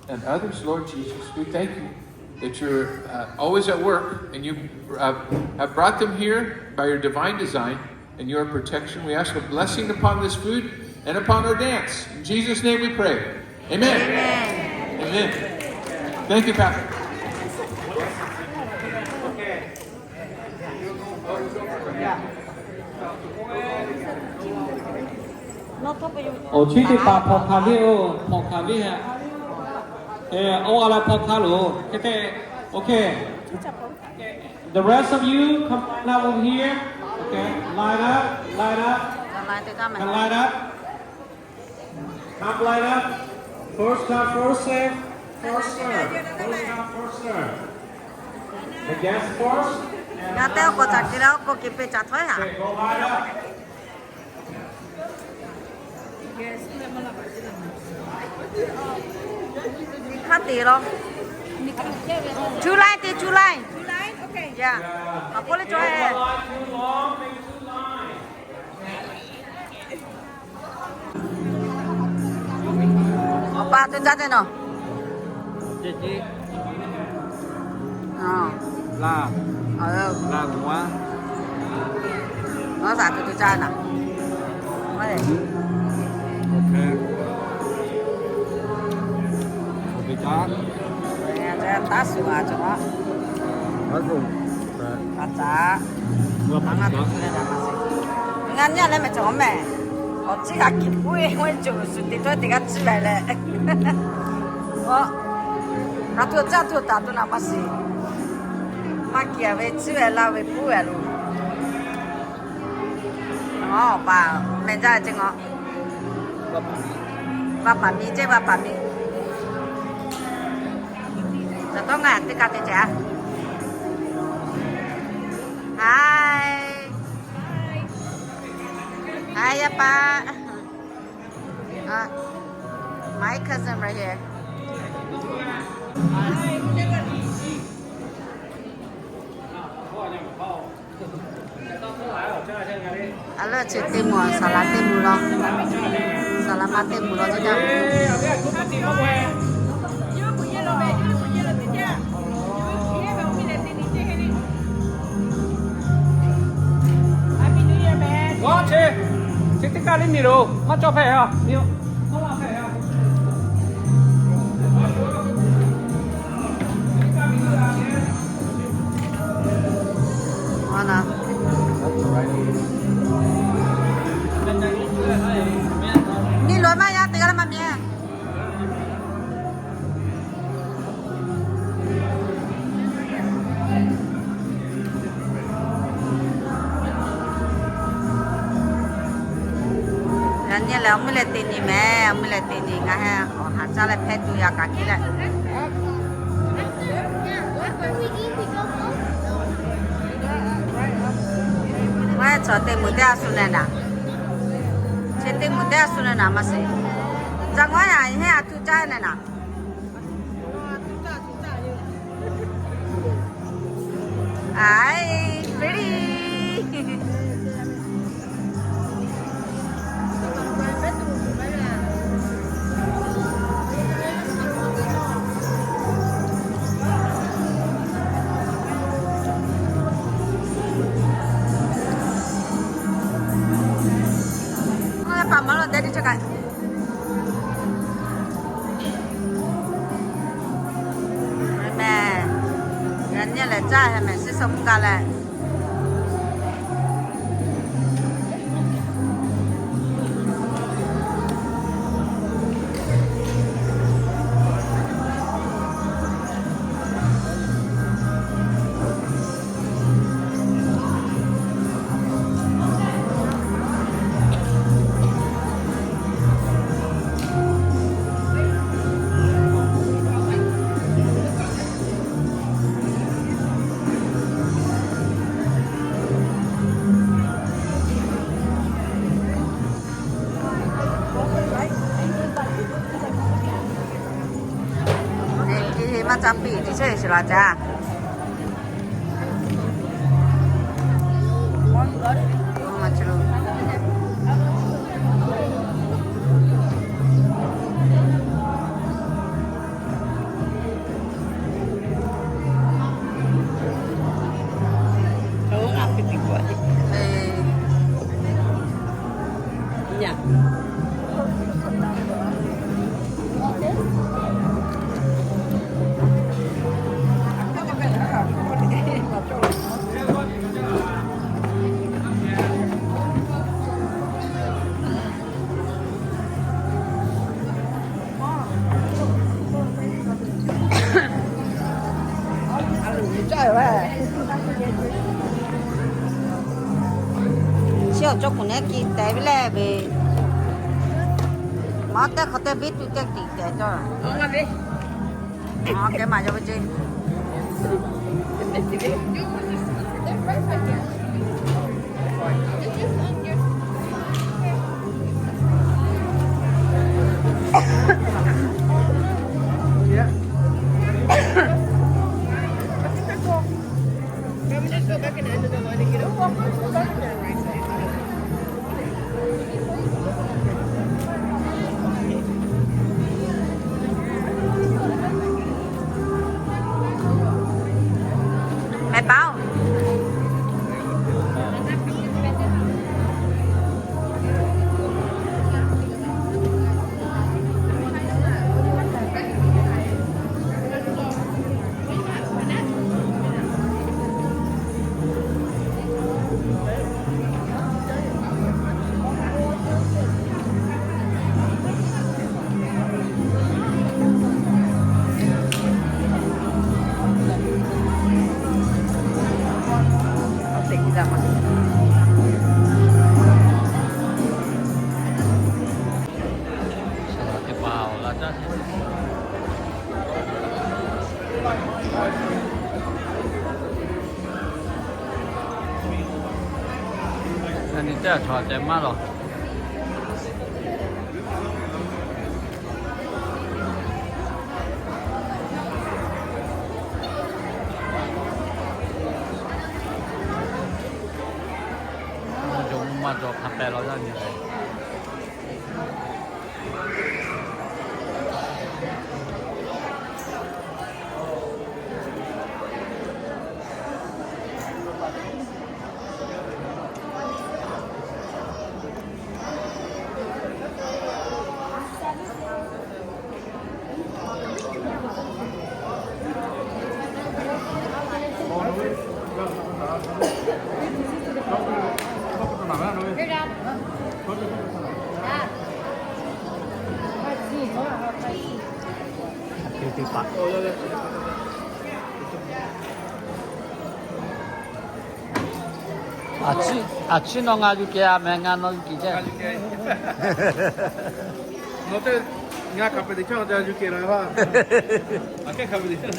and others, Lord Jesus. We thank you that you're uh, always at work and you uh, have brought them here by your divine design and your protection. We ask a blessing upon this food and upon our dance. In Jesus' name we pray. Amen. Amen. Amen. Thank you, Pastor. Awˬ chi teˇ hpaˍ hpawnˬ hkanˍ ve-oˬ, hpawnˬ hkanˍ ve hehꞈ. Oˇ a la hpawnˬ hkanˍ loˬ hk'e te. Okay. The rest of you come line up over here. Okay. Line up, line up. Line up. Come line up. First come, first serve. First serve. First come, first serve. The guest first. Ngaˬ teˇ k'awꞈ caˍ ke la, k'awꞈ ke pe caˍ htawˇ haꞈ. Okay, go line up. Hk'aˇ te law. July te, July. Yeah. Awˬ hk'oˆ le cawˬ e. Awˬ pa to caˇ te nawˬ. Awˬ laˬ tuˬ tuˬ caˇ naˍ. Taˇ suhˍ a cawˬ a. Aˬ caˍ. Ngaˬ nyi leh mehˬ cawˬ mehˬ. Awˬ ciˉ g'a kiˬ puiˉ ve, oˇ ve cawˬ suhˍ teꞈ htawˇ teꞈ g'aˇ ciˇ ve leh. Aˬ, ngaˬ hto caˇ hto taˍ to naˍ maˇ shiˍ. Maˇ kiˬ a ve ciˇ ve la ve puiˉ ve lo. Awˬ pa mehˬ jaˇ ce ngaˬ. Vaˇ paˍ miˬ ceˇ, vaˇ paˍ miˬ. Caˬ tawˇ ngaˬ teˇ kaꞈ te ce a. Hi. Hi, yaˇ paˍ. Uh, my cousin right here. A leuˆ chi teˇ moˍ, saˍ laˍ teˇ moˍ law, saˍ laˍ ma teˇ moˍ law ce jaˇ. G'awˇ chi, chi teˇ kaˇ liˇ miˬ loˬ maˇ cawˇ hpehꞈ a. Nyi loꞈ maˇ yaˇ teˇ g'aˇ maˇ miˬ. Yaꞈ nyi lehˬ, awˬ mvuhˇ leh teˇ nyi mehˬ, awˬ mvuhˇ leh teˇ nyi ngaˬ hui awˬ haˍ caˇ leh hpehˇ tuˬ yaꞈ kaꞈ hkiˉ leh. Ngaˬ hui chaw teˇ moˍ teˇ a shu neh naˍ, chi teˇ moˍ teˇ a shu neh naˍ maˇ shiˍ. Ca ngaˬ hui a heˆ a tuˬ caˇ neh naˍ. Hi, pretty. Ngaˬ hui paˍ maˍ lo deh teˇ ceuˬ kaꞈ. Mehˬ, yaꞈ nyi lehˬ caˇ heh mehˬ, shiˉ suh mvuhˇ gaˇ leh. Maˇ caˇ piˇ tiꞈ chehˇ shiˍ la caˇ. Cawˇ kuˬ neˉ kiˬ tehꞈ ve leh ve, maˇ teˇ hk'awꞈ teˇ biˇ tuˬ teˇ tiꞈ kehˬ cawˇ. Aˬ, kehˬ maˍ yaw ve ce. Ani teˇ htaꞈ chaw ceh maˇ lawˬ. Maˇ jaw, maˇ jaw hk'a pehˍ law yaˇ nyi. Aˬ chiˉ, aˬ chiˉ nawˬ ngaˬ yuˬ kehˬ a mehˍ, ngaˬ nawˬ yuˬ kehˬ ceˇ. Nawˬ teˇ ngaˬ competition yuˬ kehˬ la ha. Aˬ kehˉ competition.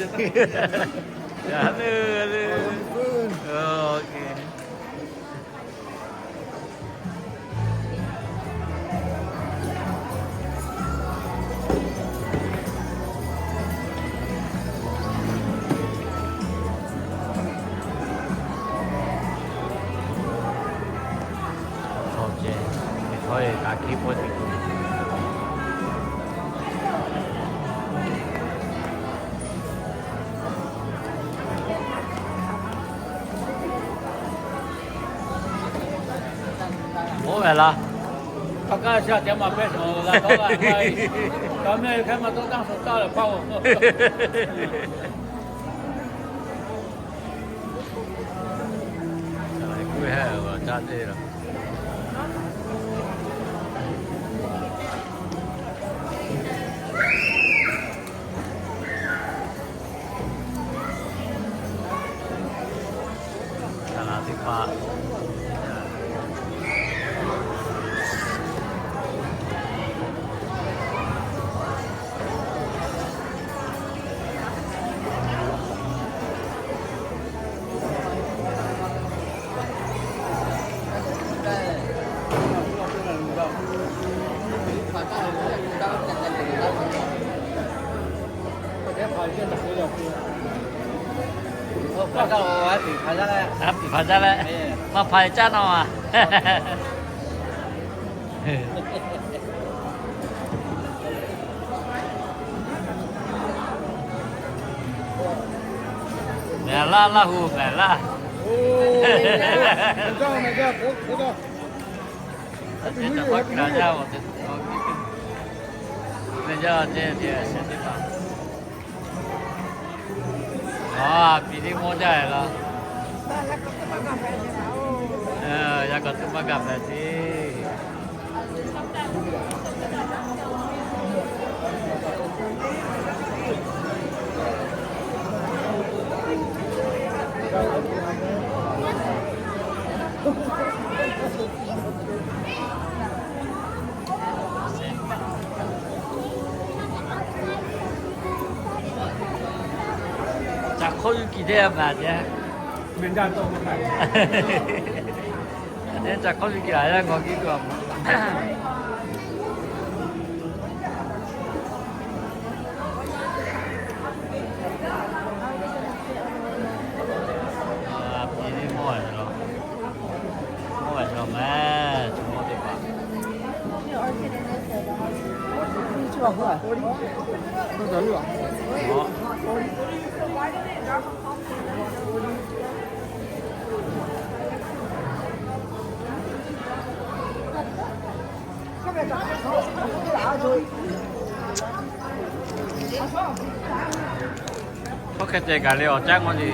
Chaw ceh, chaw e kaꞈ hkiˉ pawˆ teꞈ tuˬ. Oˇ ve laˇ, hk'aˬ kaˇ shaˆ teˇ maˬ pehˇ shawˍ la tawˇ la, ka mehˆ hk'e maˇ tawˇ taˇ shawˍ taˇ leh hpaˇ-oˬ. Aˉ piˍ hpaˍ jaˇ leh, maˇ hpaˍ caˇ nawˬ a. Mehˍ laˇ, Laˇ huˍ mehˍ laˇ. Aˬ, piˍ teˇ mawˇ jaˇ e laˇ. Yaˇ k'awꞈ teˇ maˇ gaˬ hpehꞈ ce. Caˬ hk'awˇ yuˇ kiˬ teˇ g'aˇ maˍ teˇ g'aˇ. Caˬ hk'awˇ yuˇ kiˬ laˬ yaˇ g'aw kiˇ tuˬ a maˍ. Mawˇ a mawˇ a meh, chaw mawˇ teˇ hpaˍ. Hk'e te gaˬ le awˬ caˉ mawˇ le.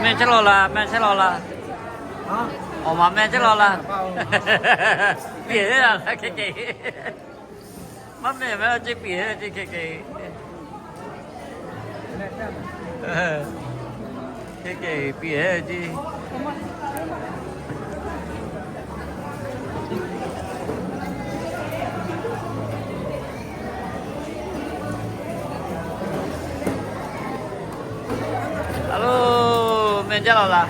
Mehˆ chehˇ law laˇ, mehˆ chehˇ law laˇ. Awˬ maˍ mehˆ chehˇ law laˇ. Piˇ heˆ la hk'e kehˬ. Maˇ mehˆ mehˆ ceˇ piˇ heˆ ceˇ hk'e kehˬ. Hk'e kehˬ piˇ heˆ ceˇ. Alo, mehˆ jaˇ law laˇ.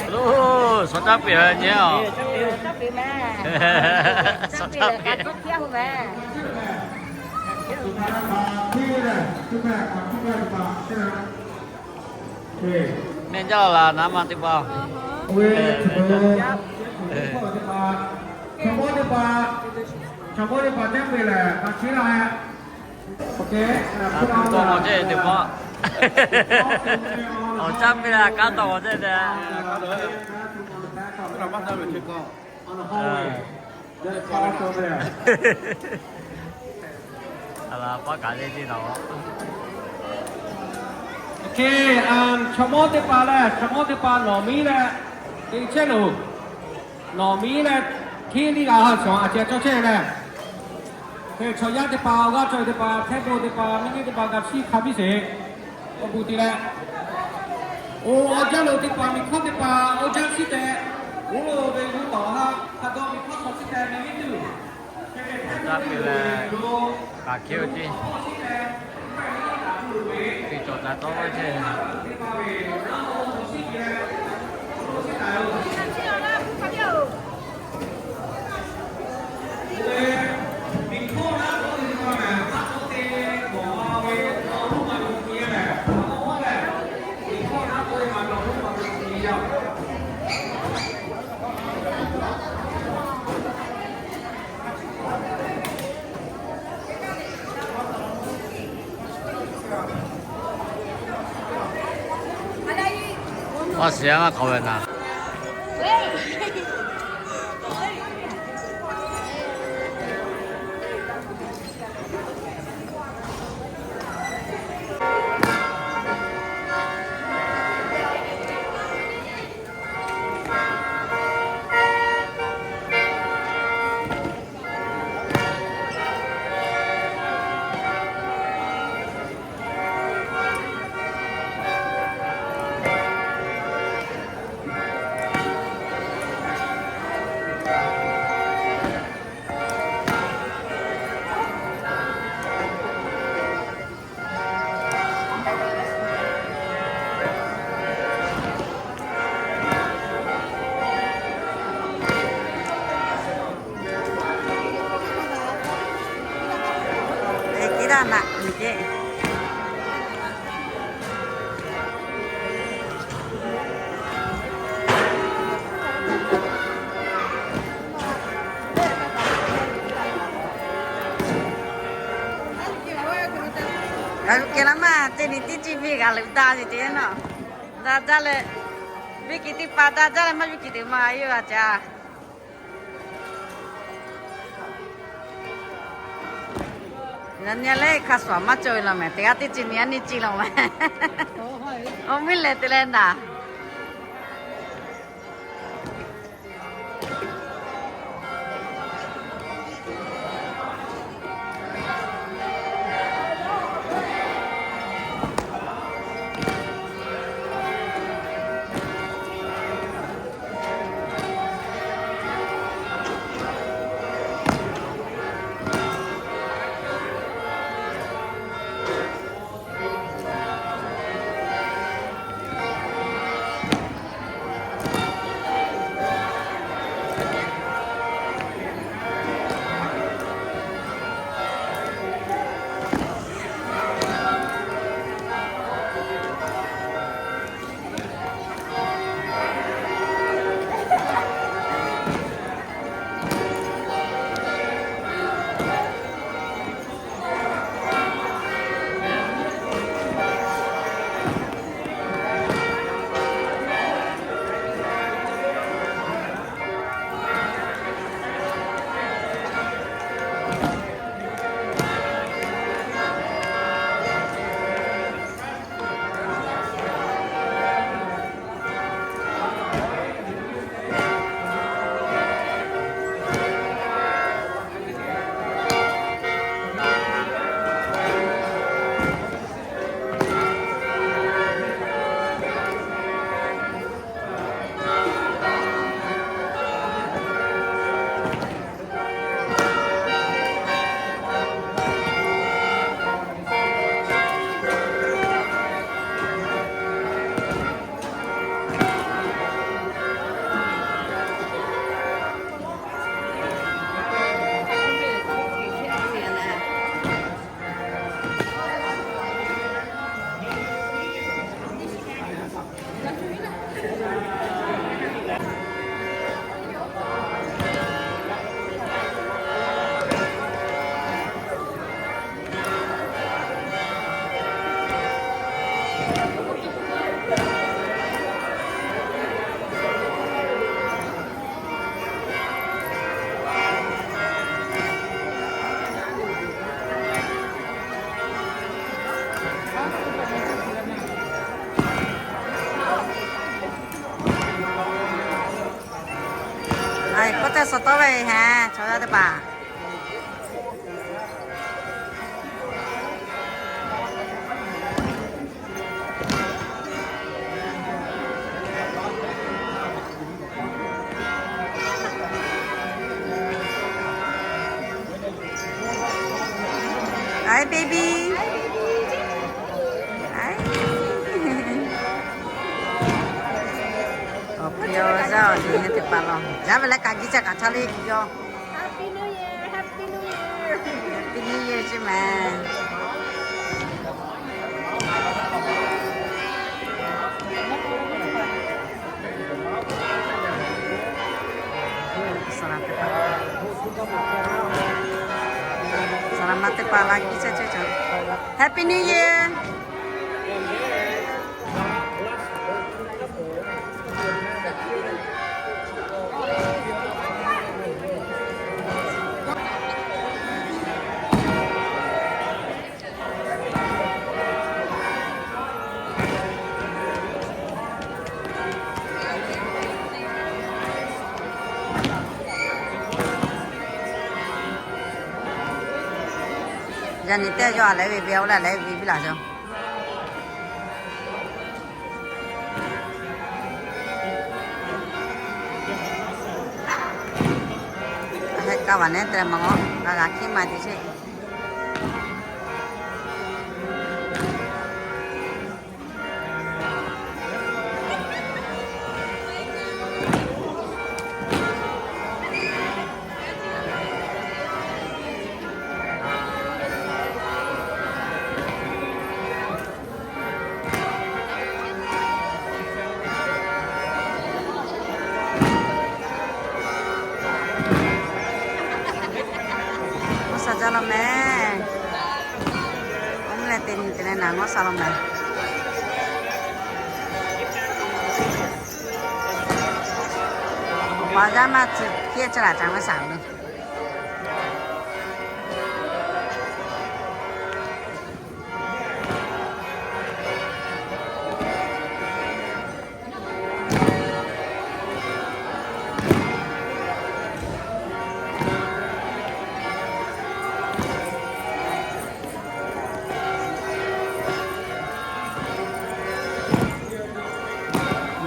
Alo, shawˍ caˇ peˬ nyi a. Shawˍ caˇ peˬ. Mehˆ jaˇ law laˇ, naˉ ma teˇ hpaˍ. Awˬ caˇ piˇ la, kanˉ tawˇ g'awˬ cehˇ te. Aˬ laˬ paˇ kaꞈ le te taˍ. Chaw mawˇ teˇ hpaˍ lehˬ, chaw mawˇ teˇ hpaˍ nawˬ miˉ leh te chehˇ loˬ. Nawˬ miˉ leh hteˇ liˇ g'a ha shawˍ a ceh cawˇ chehˇ leh, hk'e chaw yaˇ teˇ hpaˍ, awˬ g'aˇ chaw teˇ hpaˍ, hpehˇ bon teˇ hpaˍ, miˇ nyiˇ teˇ hpaˍ g'a chiˇ hk'a biˇ sheˍ. Awˬ bon te leh, oˇ awˬ jaˇ lo teˇ hpaˍ, miˬ hkawˇ teˇ hpaˍ awˬ jaˇ chiˇ tehꞈ, oˇ ve g'uˇ tawˍ ha hk'a dawˇ miˬ hkawˇ tawˍ chiˇ tehꞈ miˬ miˉ tuˬ. Awˬ caˇ piˇ leh, kaꞈ hk'e oˇ ceˇ. Teˇ cawˬ taˍ tawˇ laˇ chehˇ. Awˬ shiˍ a maˇ k'awꞈ ve naˍ. G'a ve kehˬ laˇ maˇ te ni teˇ ciˇ ve g'a leuꞈ daˇ ve te nawˬ. Daˇ jaˇ leh, biˇ kiˬ teˇ hpaˍ daˇ jaˇ leh maˇ biˇ kiˬ teˇ ma yawˇ g'a caˇ. Yaꞈ nyi lehˬ hk'a shuˍ maˇ cawˬ ve law mehˍ, teˇ g'aˇ teˇ ciˇ nyi a nyi ciˇ law mehˍ. Awˬ miˇ lehˬ te leh naˍ. K'oˆ teˇ suh tawˆ ve heˍ, chaw yaˇ teˇ hpaˍ. Hi, baby. Hi. Teˇ hpaˍ law, yaˇ ve leh kaꞈ giˇ ca kaꞈ chaˇ le yoˬ. Happy New Year, Happy New Year, Happy New Year ceˇ mehˍ. Saˍ laˍ ma teˇ hpaˍ la giˇ ca ceˇ cawˬ. Happy New Year. Yaꞈ nyi teˇ yawˇ a lehˬ ve ve oˇ leh lehˬ ve piˇ laˬ cawˬ. Heh, kaˇ vaˬ nehˉ te leh maˬ g'a g'a hkiˉ ma te sheˍ. Ngawˇ sha jaˇ law mehˍ. Awˬ mvuhˇ leh te nyi te leh naˬ ngawˇ sha law mehˍ. Awˬ pa yaˇ maˇ tcuh hkiˉ caˇ laˬ ca ngawˇ sha ve.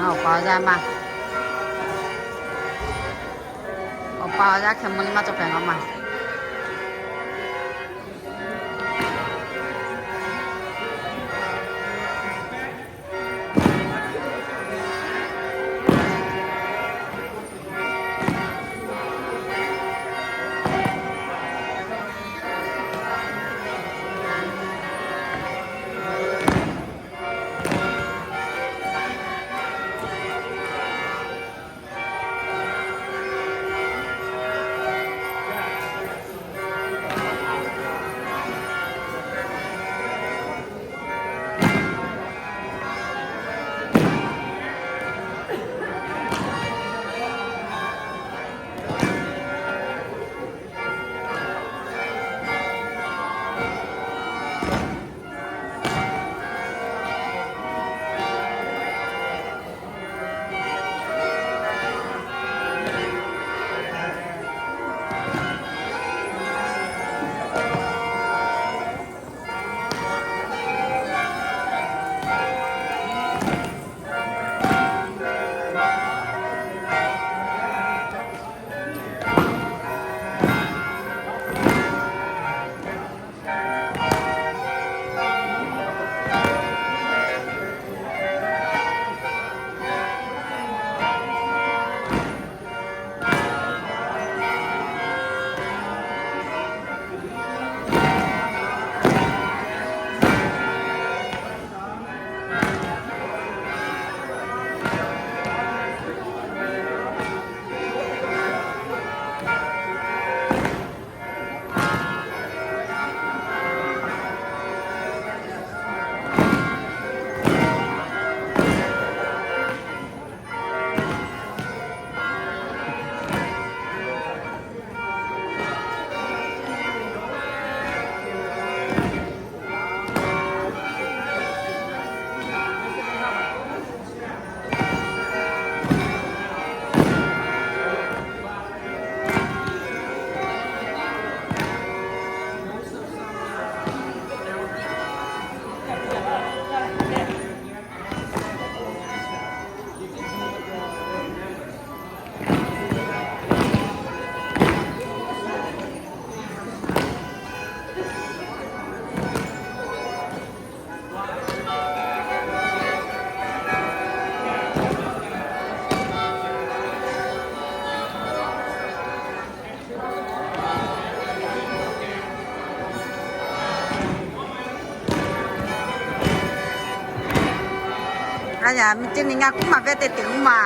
Ngaˬ awˬ pa yaˇ maˇ, awˬ pa awˬ yaˇ hkeh mvuh le maˇ cawˬ pehˍ ngaˬ maˇ. Aˇ yaˇ, miˬ ceuˬ miˬ ngaˬ kuˉ maˬ vehˇ te te uˉ maˬ.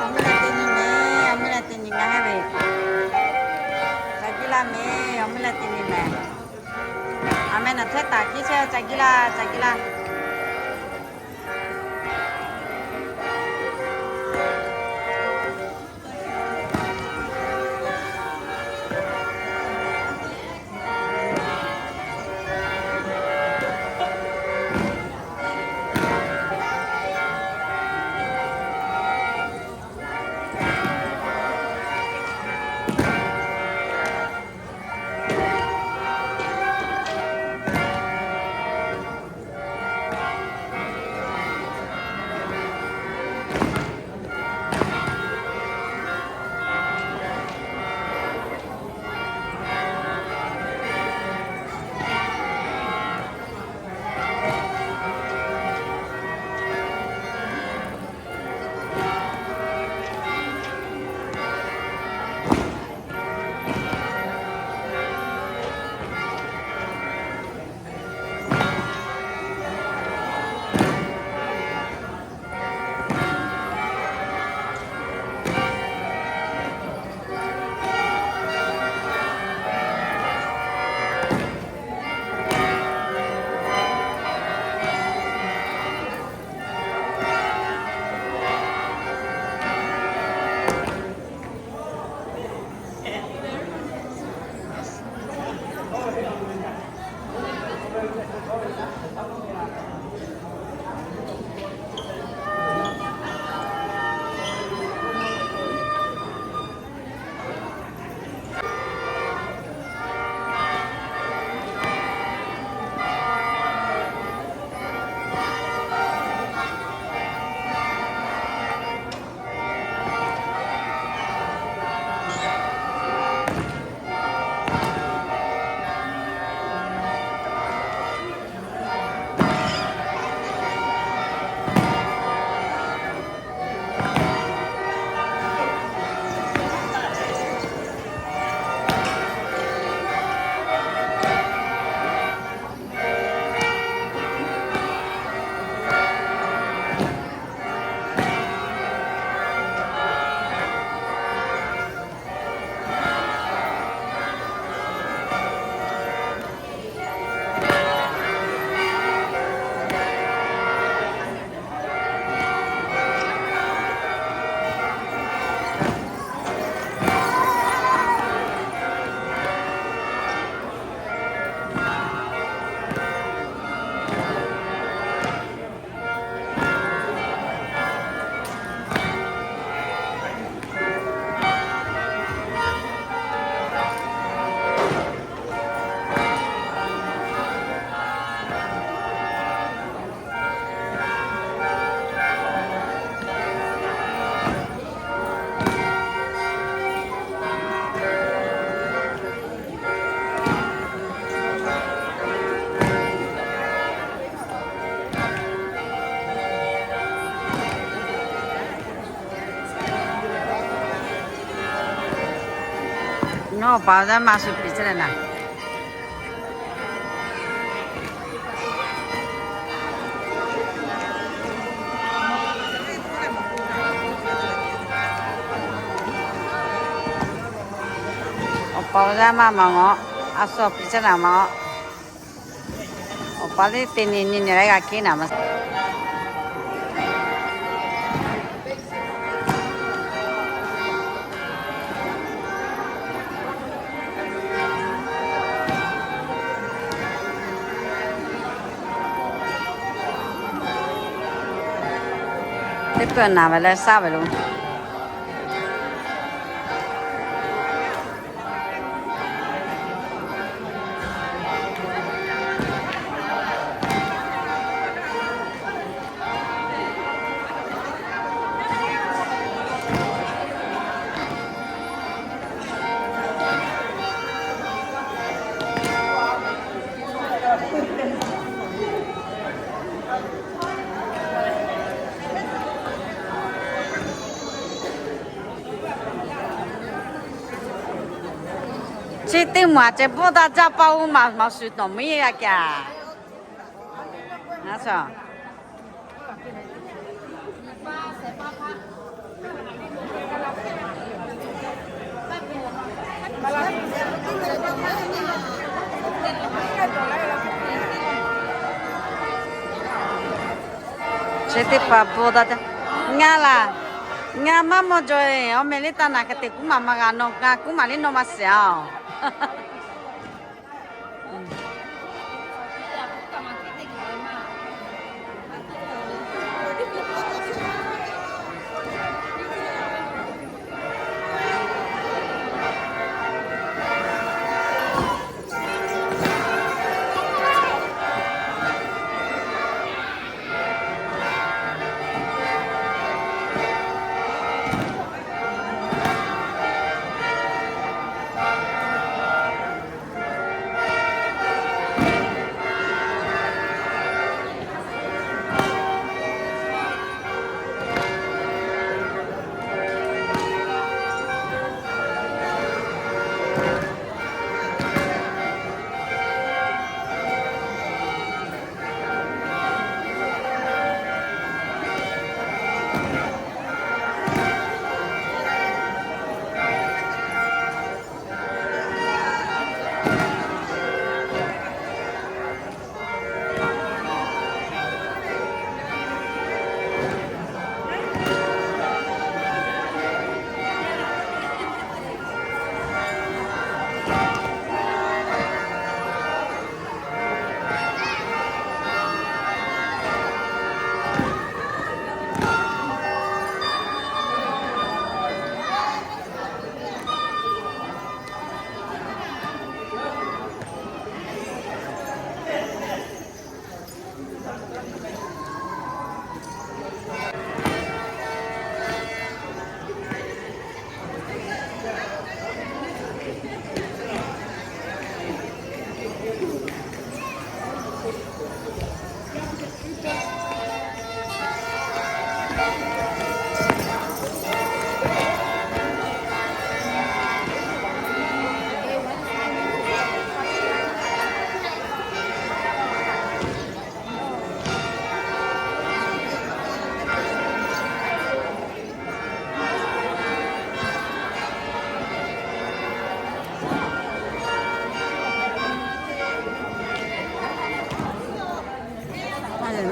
Awˬ meh la te nyi meh, awˬ meh la te nyi ngaˬ haˉ ve. Ca jiˇ laˇ meh, awˬ meh la te nyi meh. Awˬ meh naˬ htehˇ taˍ kiˇ chehˇ, ca jiˇ laˇ, ca jiˇ laˇ. Awˬ pa yaˇ ma shu piˍ chehˇ leh naˍ. Awˬ pa yaˇ ma maˬ ngawˬ, a shu piˍ chehˇ naˍ maˬ. Awˬ pa lehˬ teˇ nyi nyi nyi leh g'a keˉ naˍ maˬ. Teˇ peuˬ naˍ ve leh shaˉ ve lo. Chi teˇ maˬ ceh bvuhˇ daꞈ jaˇ paˇ oˇ maˬ maˬ shuˍ nawˬ miˇ g'a kaꞈ. Chi teˇ hpaˍ bvuhˇ daꞈ jaˇ. Ngaˬ laˬ, ngaˬ maˇ mawˇ jaw-e, awˬ meh liˇ taˇ naˬ hk'e te kuˉ maˬ maˇ g'a nawˬ, ngaˬ kuˉ maˬ liˇ nawˬ maˇ shiˍ-aˬ.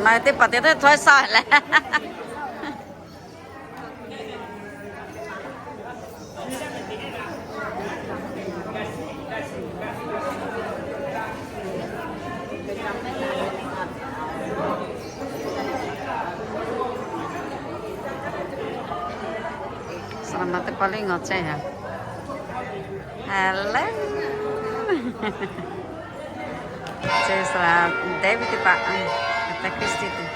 Maˬ teˇ hpaˍ te teˇ htawˇ sha leh. Saˍ laˍ ma teˇ hpaˍ lehˬ ngaˬ chehˇ ha. Hello. Chi saˍ laˍ David teˇ hpaˍ, David Christian teˇ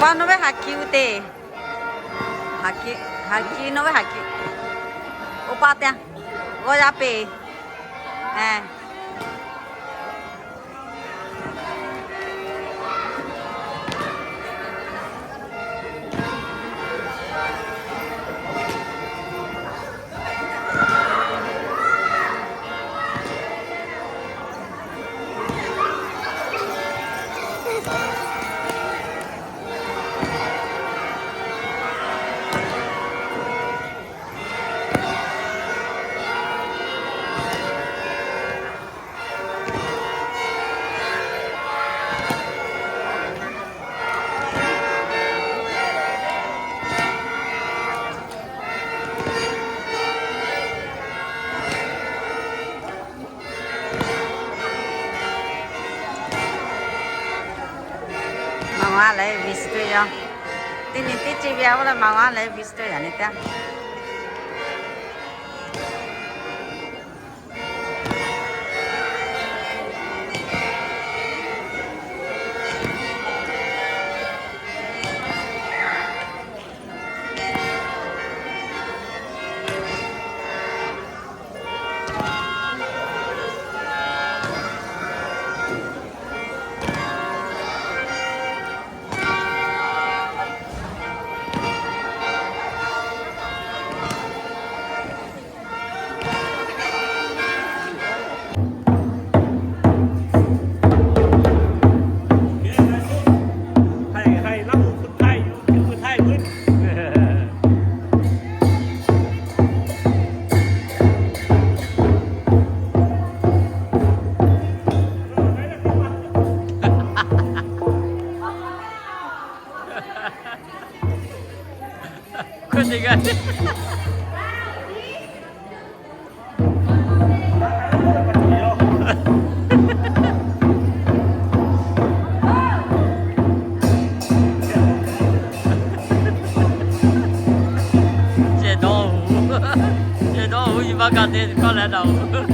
Nawˬ ve haˍ kiˍ uˍ te. Haˍ kiˍ, haˍ kiˍ, nawˬ ve haˍ kiˍ. Oˇ pa te, g'aw yaˇ peˬ. Maˍ g'a leh visitor yaˇ. Teˇ nyi teˇ ceuˬ ve a oˇ leh maˍ g'a leh visitor yaˇ nyi teˇ. Ceh dawˇ huˍ, ceh dawˇ huˍ, nyi ma ka te kawˇ leh daꞈ-oˬ.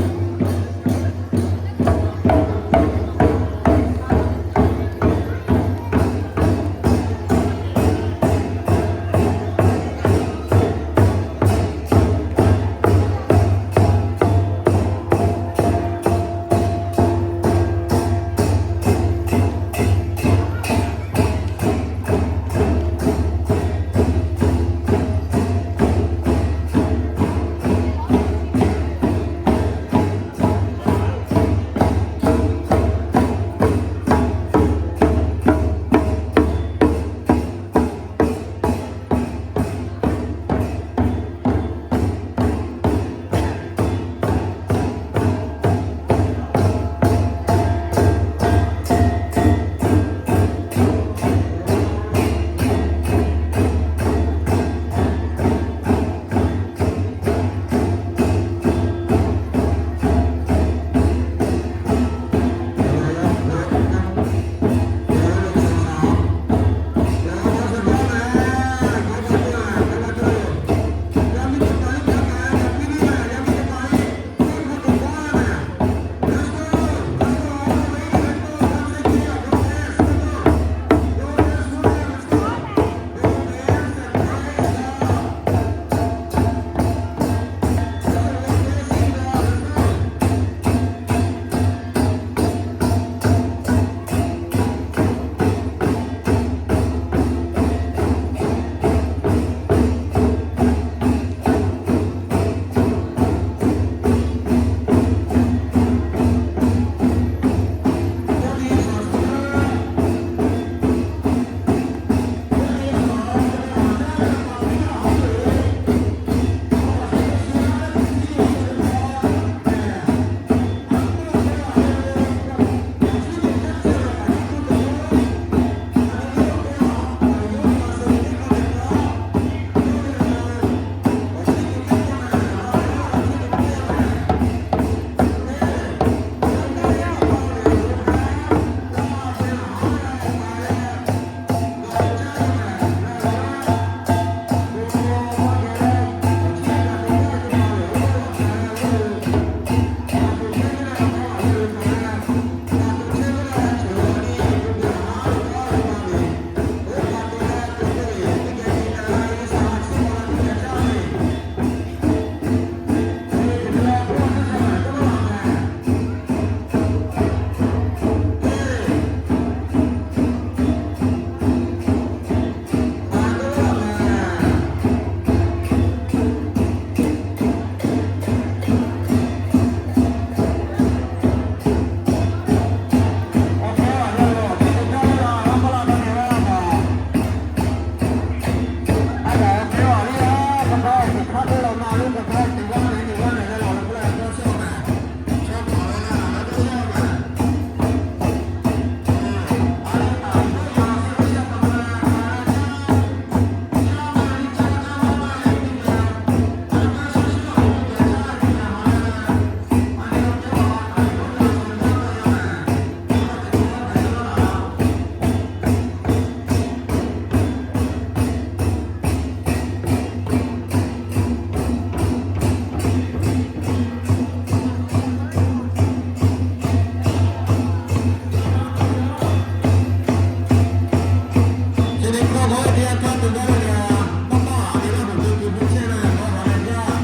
Nawˬ hui teˇ g'aˇ htaˇ te gaˇ ve lehˬ, maˇ maˇ haꞈ ve Laˇ huˍ ve liꞈ hpu chehˇ ve, nawˬ hui haꞈ leh jaˇ.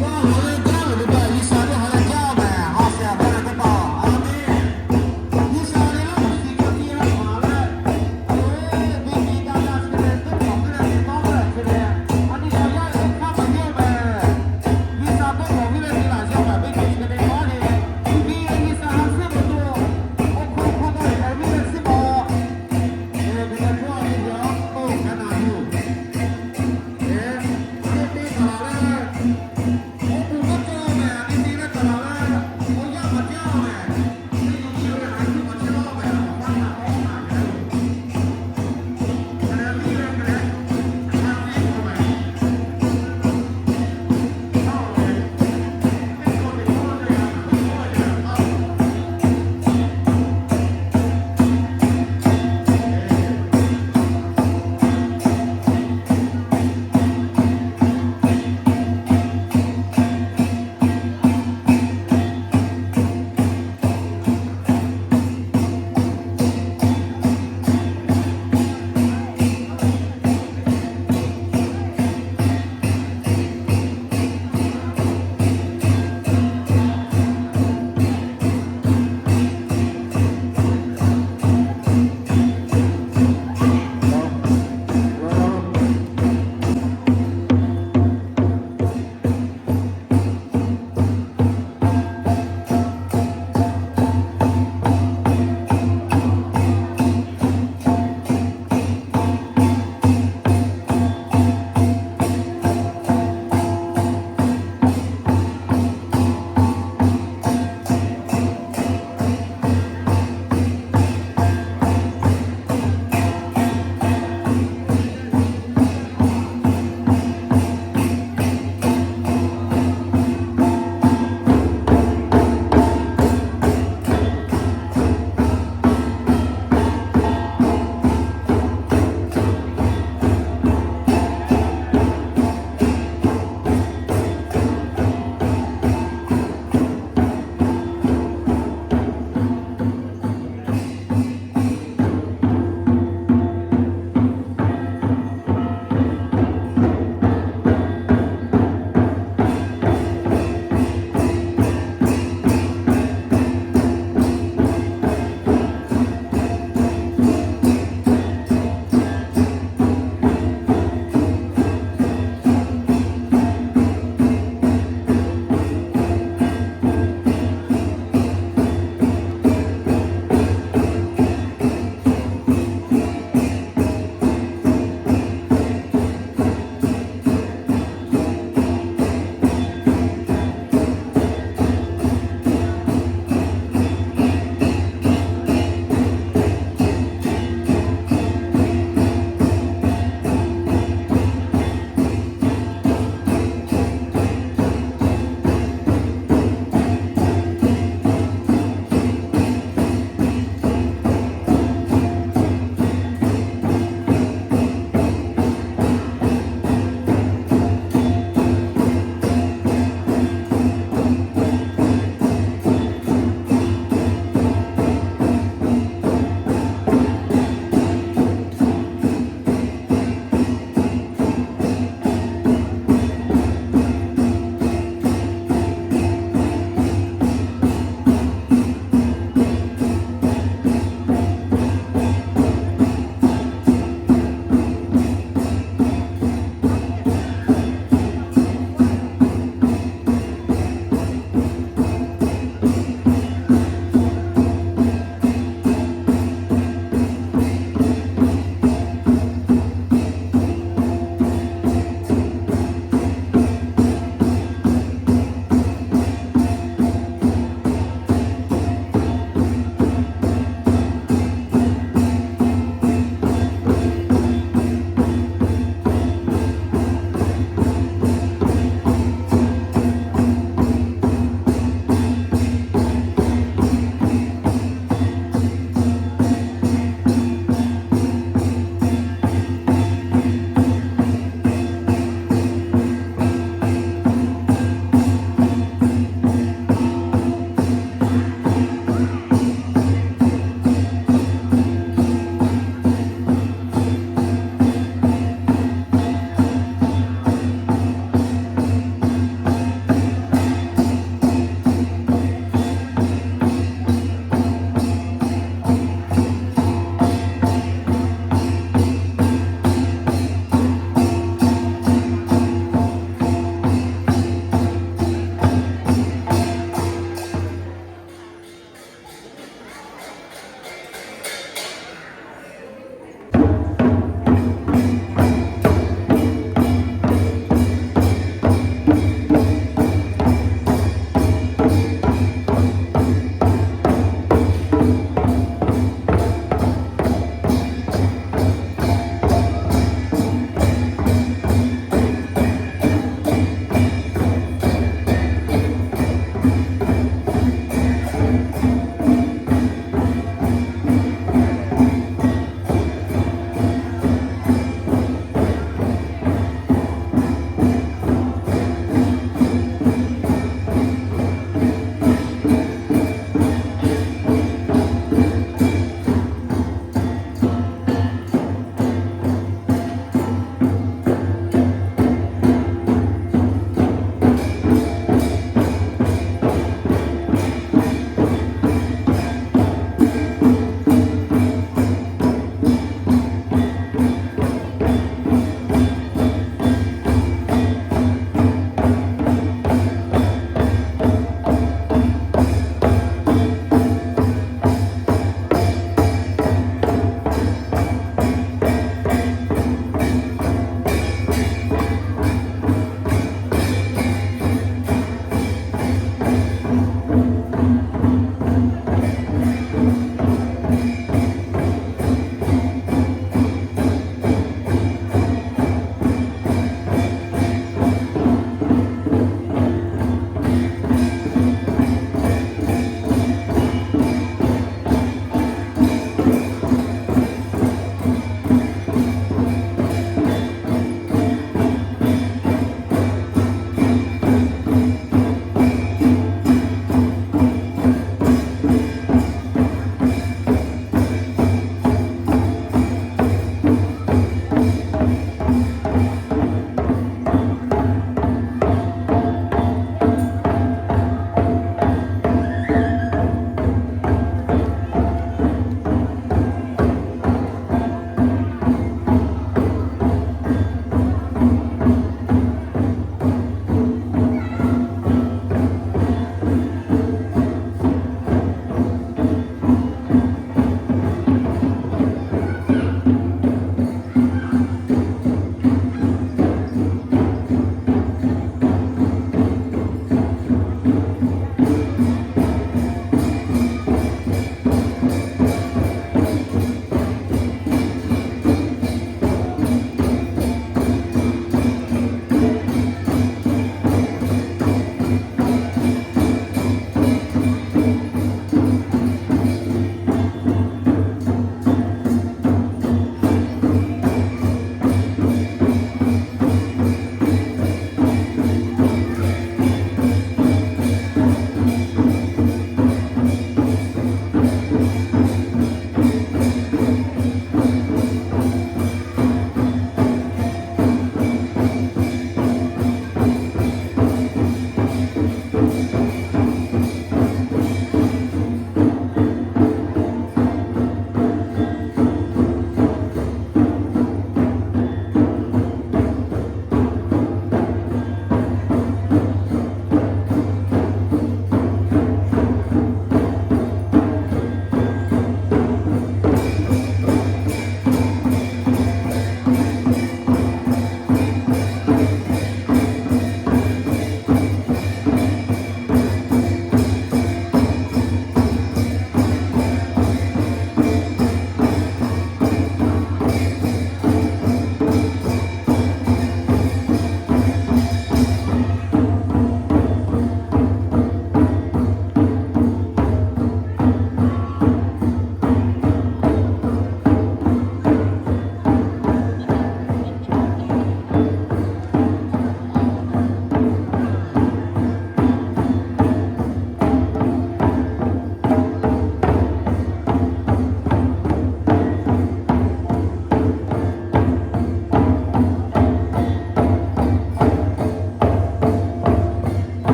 Nawˬ hui haꞈ leh jaˇ ve teˇ hpaˍ G'uiˬsha ve haꞈ leh jaˇ mehˍ, ha shehˍ hpaˇ leh teˇ hpaˍ, a menˍ. G'uiˬsha ve Laˇ huˍ shiˍ kaꞈ te haꞈ leh, oˇ ve miˬ daꞈ daꞈ chehˇ leh, teˇ hpaˍ hk'e leh te tawˇ ve hk'e leh, a nyi ma yaˇ ve hk'aˇ maˬ yehˇ mehˍ. G'uiˬsha teˇ hpaˍ ve leh te laˬ yaˇ kaꞈ ve hk'e chi hk'e te maˇ heˆ. Miˬguiˬ ve G'uiˬsha ha suhˉ ve to, awˬ hk'aw hk'aw gaˇ ve hk'e ve leh suhˉ maw. Eˬ, hk'e leh hkawˇ a ve yaˇ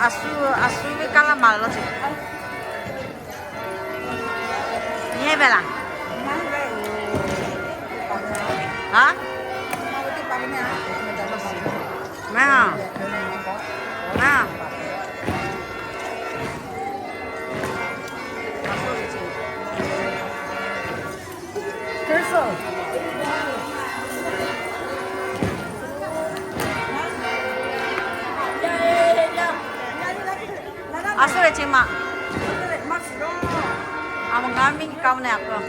A shu, a shu ve kaˇ laˇ maˍ law ce. Nyi hehˉ ve laˬ. A, maˇ, maˇ. A shu ve ce maˬ. A maˬ ngaˬ miˇ kaˇ ve ne a peuˬ.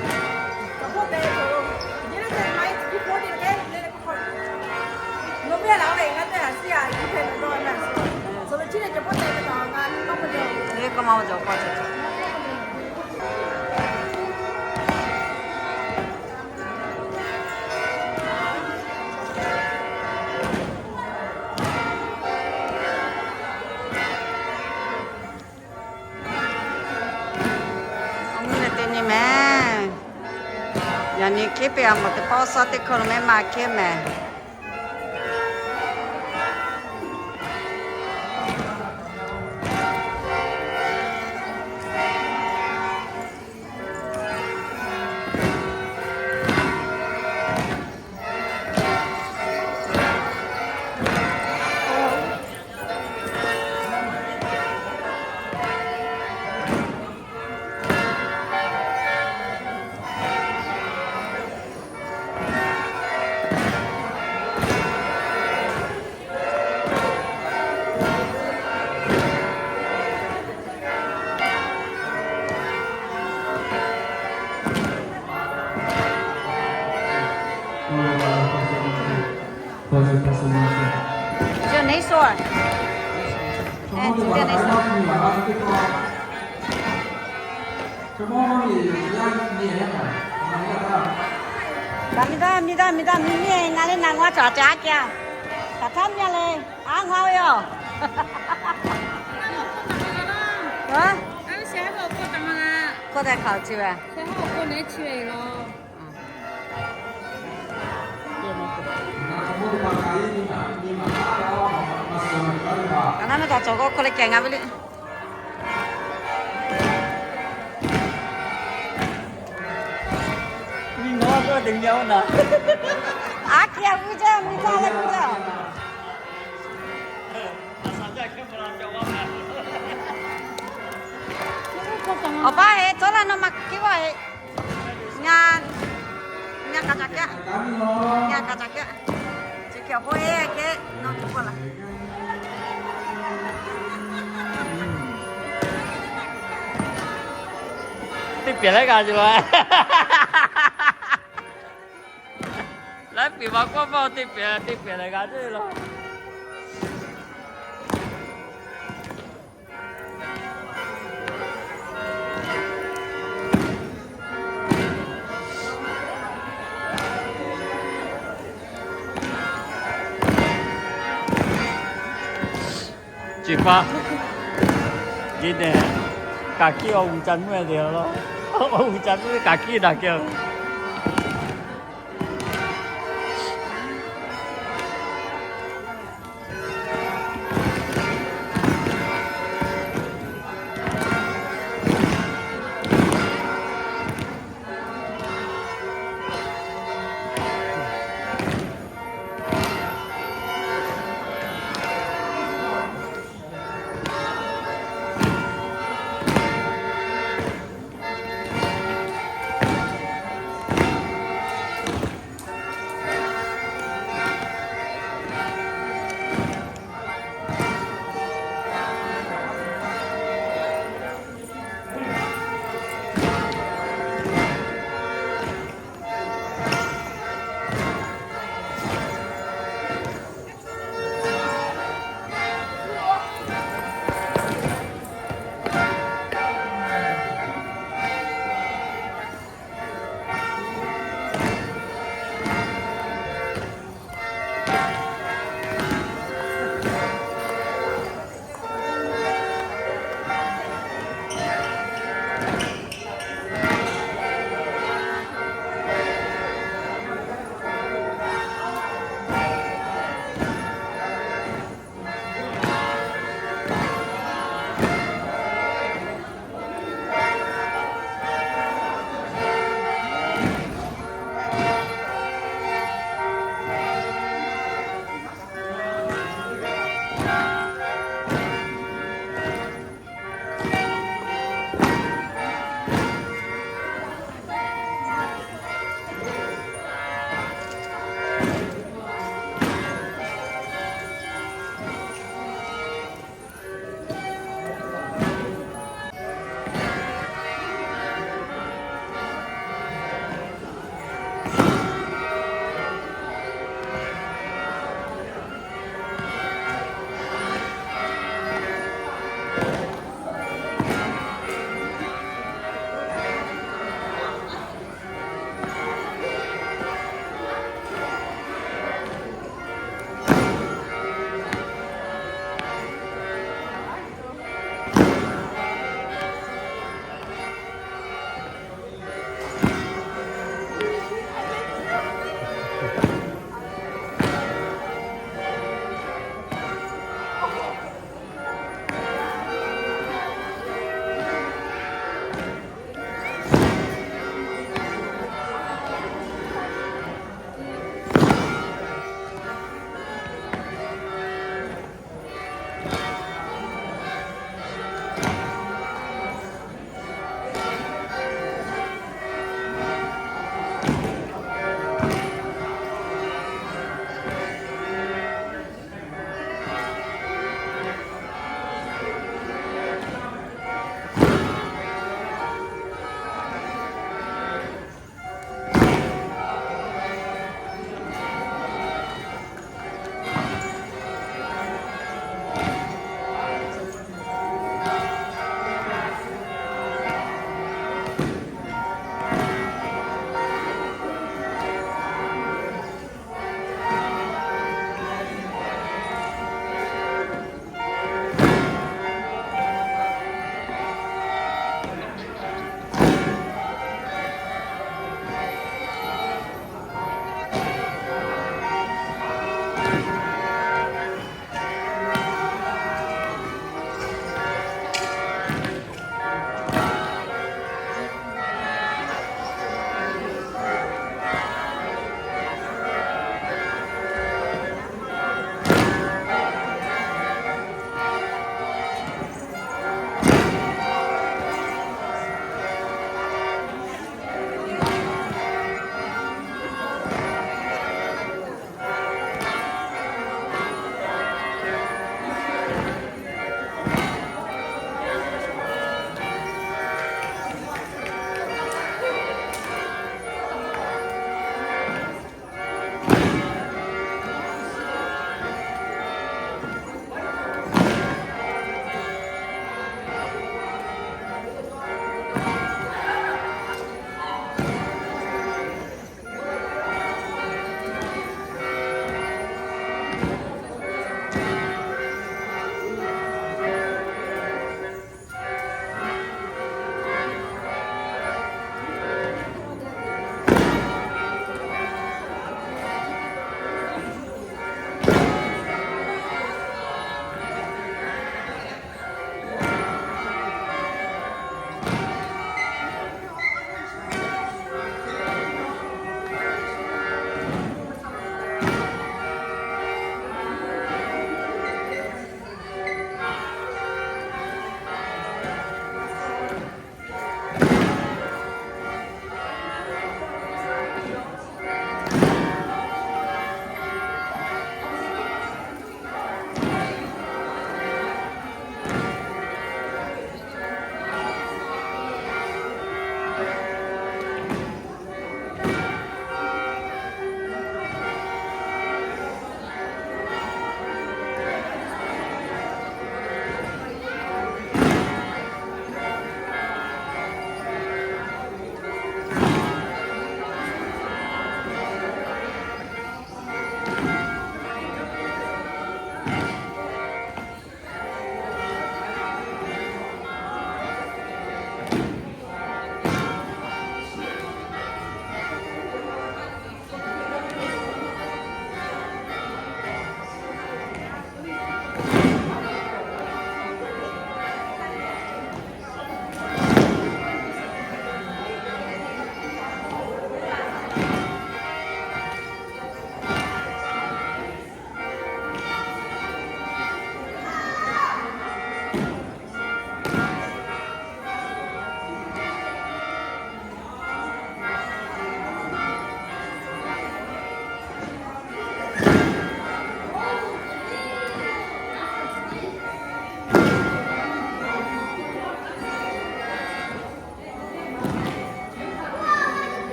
Awˬ mvuhˇ leh teˇ nyi mehˍ. Yaꞈ nyi hkiˉ peꞈ a mawˬ teˇ pawˆ shaˉ teˇ hkawˇ lo mehˆ ma hkiˉ mehˍ. Miˇ taˇ, miˇ taˇ, miˇ taˇ, miˇ miˇ, ngaˬ leh naˬ ngaˬ cawˬ cawˬ a keh a. Hk'aˬ htaˇ meh le, a ngaˬ ve yoˬ. Hkawˇ tehꞈ hk'aˬ chi ve. Kaꞈ naˉ meh kaꞈ cawˬ k'o hk'aw leh kehˬ ngaˬ ve le. Aˉ hkiˇ a vuiˇ jaˇ, vuiˇ jaˇ leh vuiˇ jaˇ. Awˬ pa heˆ, tawˇ laˇ nawˇ ma kiˇ vaˇ heˆ. Ngaˬ, ngaˬ kaꞈ caꞈ kehˉ, ngaˬ kaꞈ caꞈ kehˉ. Chi hk'e awˬ hpawˇ heˆ kehˉ nawˇ tuˬ k'oˆ laˇ. Teˇ pehˍ laiˉ g'a ce la. Laiˉ pehˍ ma k'awˇ maˇ teˇ pehˍ, teˇ pehˍ leh g'a ce la. Ceˬ pa, ge dehꞈ, kaˍ kiˇ awˬ g'uiˬ ca nuˇ e te laˇ. Awˬ g'uiˬ ca nuˇ ve kaˍ kiˇ daꞈ kehˬ.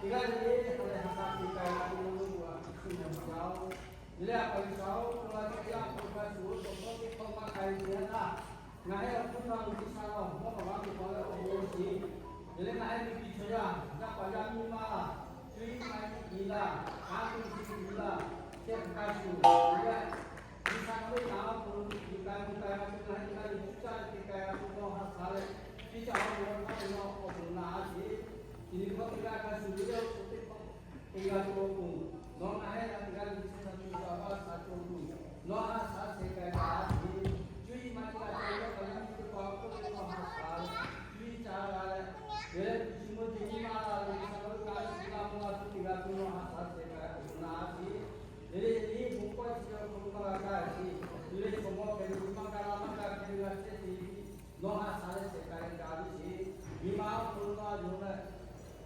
Ngaˬ hui awˬ hk'aw lo G'uiˬsha htaꞈ mawˇ k'aꞈ g'a tuˬ k'o, G'uiˬsha ve awˬ bon shiˍ. Yaꞈ leh ngaˬ hui miˬguiˬ chaw yaˇ, yaˇ paˍ yaˇ miˇ ma laˇ, cuˇ yiˍ ma yiˍ laˇ, kanˉ te shiˍ laˇ, chehˇ kuiˬ k'a shuˍ leh, G'uiˬsha ve kanˉ awˬ hk'aw lo yuˬ k'ai mvuh k'ai g'a tuˬ, ngaˬ hui teˇ g'aˇ le cuˇ caˇ leh te k'ai g'a tuˬ, nawˬ ha shaˍ leh, teˇ caˇ awˬ hk'aw lo nawˬ awˬ bon naꞈ a sheˍ. Chi nyi hk'aw teˇ g'aˇ hk'a shuˍ ve awˬ hk'aw teˇ hk'awꞈ te g'a tuˬ awˬ pon, nawˬ ngaˬ hui htaꞈ teˇ g'aˇ le chi hk'a shuˍ shaˍ laˇ shaˍ cawˬ tuˬ, nawˬ ha shaˍ shehˍ k'ai g'a a sheˍ. Cuˇ yiˍ ma yiˍ g'a ca yawˇ kaꞈ yaˇ miˇ teˇ hpaˍ awˬ hk'oˆ lo nawˬ ha shaˍ cuˇ yiˍ caˇ g'a leh, yehˬ leh tuˬ chi mvuhˇ te nyi ma la ve G'uiˬsha ve kanˉ shiˍ la mvuh la tuˬ teˇ g'aˇ tuˬ nawˬ ha shaˍ shehˍ k'ai awˬ bon naꞈ a sheˍ. Yehˬ leh yehˬ nyi bon kawˇ chi ve awˬ hk'aw lo maˇ g'a kaˇ sheˍ. Yehˬ leh chaw mawˇ hpehꞈ ve maˇ kaˇ la maˇ kaˇ hpehꞈ ve g'a chehˇ sheˍ. Nawˬ ha shaˍ leh shehˍ k'ai g'a ve sheˍ. Nyi ma awˬ hk'aw lo nawˬ a yonˍ leh,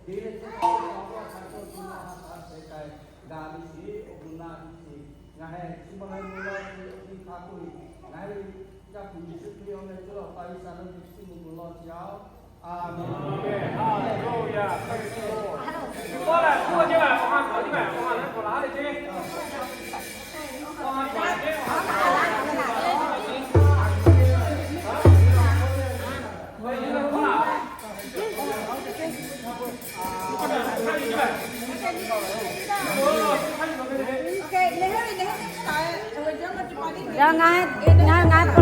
yehˬ leh chaw mawˇ teˇ hpaˍ awˬ hk'aw lo shaˍ cawˬ tuˬ nawˬ ha shaˍ shehˍ k'ai g'a ve sheˍ. Awˬ bon naꞈ a sheˍ. Ngaˬ hui chi ma leh mvuh la ve awˬ ti hk'a k'oˆ ve, ngaˬ hui Yaˇ hpu Yeˍsuˆ Hkriꞈ awˬ meh cawˬ lawˬ pa G'uiˬsha nawˬ ve chi mvuhˇ bon lawˬ chi a. Aˍmenˍ. Haleˍluˇyaˬ. Yaꞈ ngaˬ, ngaˬ, ngaˬ k'o